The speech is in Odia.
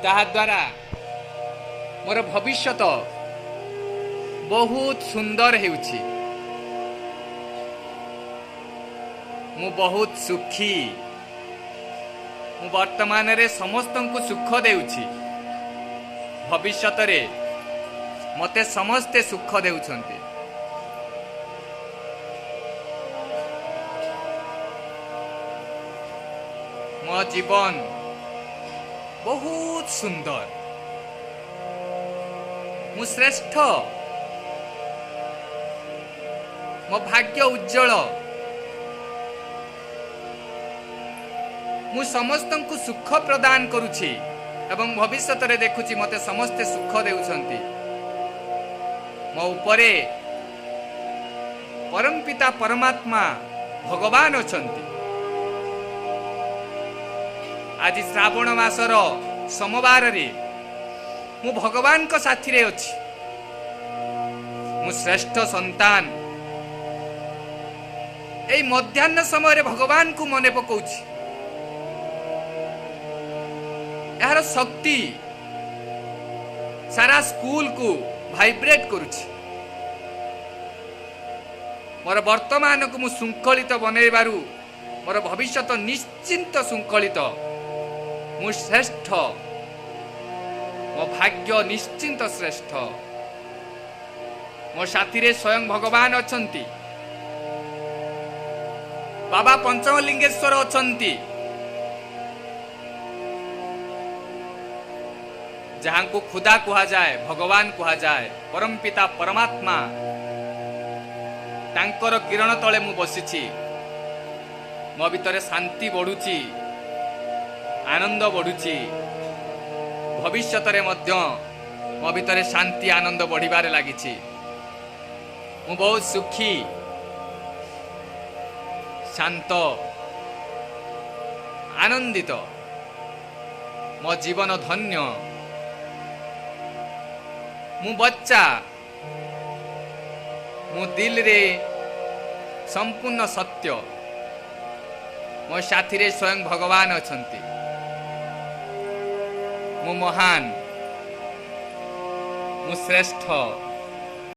ତାହାଦ୍ୱାରା ମୋର ଭବିଷ୍ୟତ ବହୁତ ସୁନ୍ଦର ହେଉଛି। ମୁଁ ବହୁତ ସୁଖୀ। ମୁଁ ବର୍ତ୍ତମାନରେ ସମସ୍ତଙ୍କୁ ସୁଖ ଦେଉଛି। ଭବିଷ୍ୟତରେ ମୋତେ ସମସ୍ତେ ସୁଖ ଦେଉଛନ୍ତି। ମୋ ଜୀବନ ବହୁତ ସୁନ୍ଦର। ମୁଁ ଶ୍ରେଷ୍ଠ। ମୋ ଭାଗ୍ୟ ଉଜ୍ଜଳ। ମୁଁ ସମସ୍ତଙ୍କୁ ସୁଖ ପ୍ରଦାନ କରୁଛି ଏବଂ ଭବିଷ୍ୟତରେ ଦେଖୁଛି ମୋତେ ସମସ୍ତେ ସୁଖ ଦେଉଛନ୍ତି। ମୋ ଉପରେ ପରମପିତା ପରମାତ୍ମା ଭଗବାନ ଅଛନ୍ତି। ଆଜି ଶ୍ରାବଣ ମାସର ସୋମବାରରେ ମୁଁ ଭଗବାନଙ୍କ ସାଥିରେ ଅଛି। ମୁଁ ଶ୍ରେଷ୍ଠ ସନ୍ତାନ। ଏଇ ମଧ୍ୟାହ୍ନ ସମୟରେ ଭଗବାନଙ୍କୁ ମନେ ପକାଉଛି। ଏହାର ଶକ୍ତି ସାରା ସ୍କୁଲକୁ ଭାଇବ୍ରେଟ୍ କରୁଛି। ମୋର ବର୍ତ୍ତମାନକୁ ମୁଁ ଶୃଙ୍ଖଳିତ ବନେଇବାରୁ ମୋର ଭବିଷ୍ୟତ ନିଶ୍ଚିନ୍ତ ଶୃଙ୍ଖଳିତ। ମୁଁ ଶ୍ରେଷ୍ଠ। ମୋ ଭାଗ୍ୟ ନିଶ୍ଚିନ୍ତ ଶ୍ରେଷ୍ଠ। ମୋ ସାଥିରେ ସ୍ୱୟଂ ଭଗବାନ ଅଛନ୍ତି। ବାବା ପଞ୍ଚମଲିଙ୍ଗେଶ୍ୱର ଅଛନ୍ତି, ଯାହାଙ୍କୁ ଖୁଦା କୁହାଯାଏ, ଭଗବାନ କୁହାଯାଏ, ପରମପିତା ପରମାତ୍ମା। ତାଙ୍କର କିରଣ ତଳେ ମୁଁ ବସିଛି। ମୋ ଭିତରେ ଶାନ୍ତି ବଢୁଛି, ଆନନ୍ଦ ବଢୁଛି। ଭବିଷ୍ୟତରେ ମଧ୍ୟ ମୋ ଭିତରେ ଶାନ୍ତି ଆନନ୍ଦ ବଢିବାରେ ଲାଗିଛି। ମୁଁ ବହୁତ ସୁଖୀ, ଶାନ୍ତ, ଆନନ୍ଦିତ। ମୋ ଜୀବନ ଧନ୍ୟ। ମୁଁ ବଚ୍ଚା। ମୁଁ ଦିଲରେ ସମ୍ପୂର୍ଣ୍ଣ ସତ୍ୟ। ମୋ ସାଥିରେ ସ୍ୱୟଂ ଭଗବାନ ଅଛନ୍ତି। ମୁଁ ମହାନ। ମୁଁ ଶ୍ରେଷ୍ଠ।